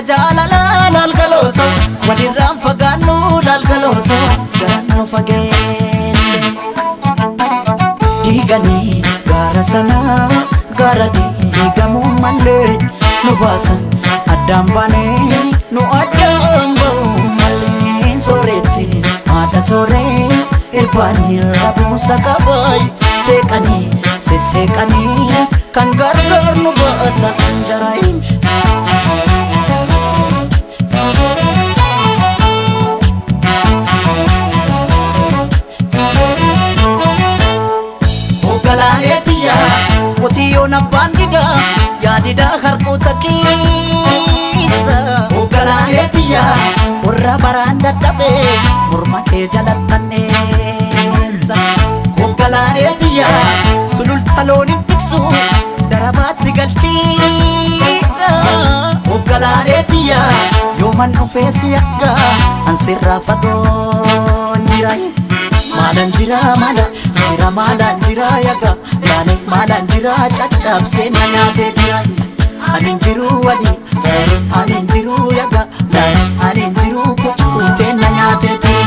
jaalalaa laalgalooto walirraan fagaannu laalgalooto jaran nu fageesse. Diiganii gaara sanaa gaara diigamuu malee nu baasan addaan baanee nu addaan ba'uu malee sooretti haadha sooree irbaanii rabuusa qabaay seeqanii sesseeqanii kan gargaar nu baata anjaraayin. Hoogganaalee qotiyyoon abbaan didaa yaadidaa harkoota keessa. Hoogganaalee qorra baraan dadhabee morma kee jalattanneessa. Hoogganaalee sululta looniin tiksu darabaatti galchiidha. Hoogganaalee yooman dhufee si akka ansirraa fagoon jira. Maalaan jira maala jira maalaan jira yaga laane maalaan jira caccabsee na nyaatee jira. Ani jiru wali ani jiru yaga laane ani jiru kukkutee na nyaatee jira.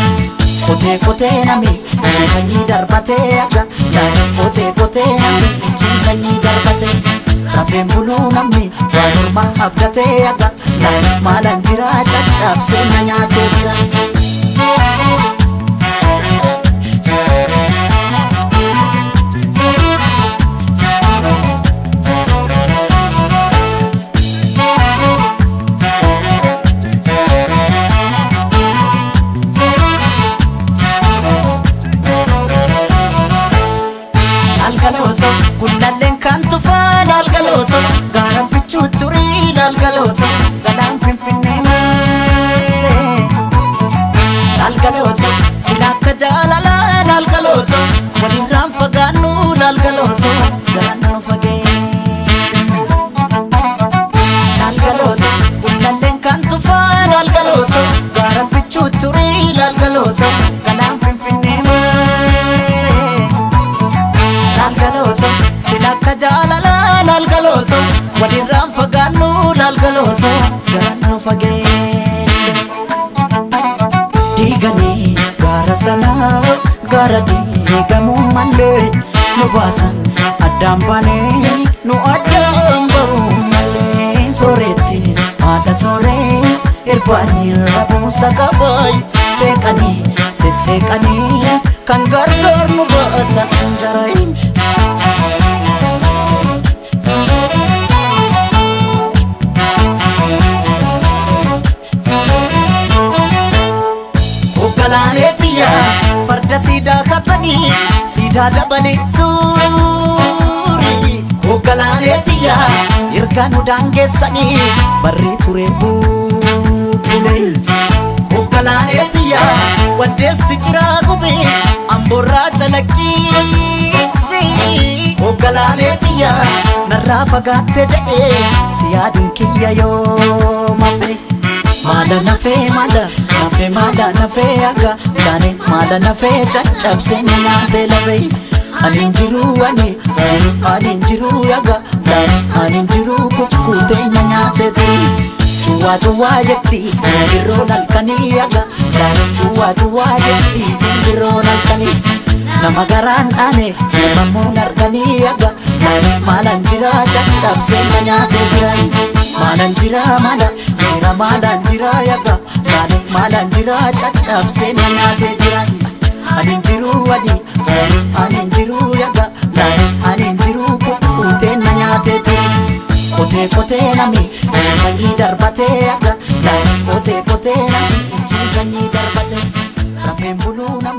Qotee qotee nami ciisanii darbatee yaga laane qotee qotee nami ciisanii darbatee. Rafeen buluu namni waan morma abdatee yaga laane maalaan jira caccabsee na nyaatee jira. Laalgalooto gullalleen kan tufaa laalgalooto gaaraan bichuu turii laalgalooto galaan finfinnee maasee. Laalgalooto sila akka jaalalaa laalgalooto walirraan fagaannu laalgalooto jalaan nu fageesse. Laalgalooto gullalleen kan tufaa laalgalooto gaaraan bichuu turii laalgalooto galaan finfinnee maasee. Laalgalooto sila akka jaalalaa laalgalooto walirraan fagaannu laalgalooto jalaan nu fageesse. Diiganii gaara sanaa gaara diigamuu malee nu baasan addaan baanee nu addaan ba'uu malee sooretti haadha sooree irbaanii rabuusa qabaay seeqanii sesseeqanii kan gargaar nu baata anjaraayin. Hoogganaalee farda siidaa katanii siidaa dabalee suurii. Hoogganaalee ergaa nu daangeessanii barree ture buulee. Hoogganaalee waddeessi jiraa gubee amboorraa calaqqiisi. Hoogganaalee narraa fagaatte jedhee si yaaduun kiyya yoo mafe. Maala nafee maala nafee maala nafee akka laane maala nafee caccabsee na nyaatee lafee. Ani hin jiru ani jiru ani hin jiru yaga laane ani hin jiru kukkutee na nyaatee turi. Cuwaa cuwaa jetti simbirroon halkanii yaga laane cuwaa cuwaa jetti simbirroon halkanii. Nama garaan dhaane mormamuun harkanii yaga laane maalaan jira caccabsee na nyaatee jira. Maalaan jira maala jira maalaan jira yaga laane maalaan jira caccabsee na nyaatee jira. Ani hin jiru ani jiru ani hin jiru yaga laane ani hin jiru kukkutee na nyaatee jira. Qotee qotee nami ciisanii darbatee yaga laane qotee qotee nami ciisanii darbatee rafeen buluu namni.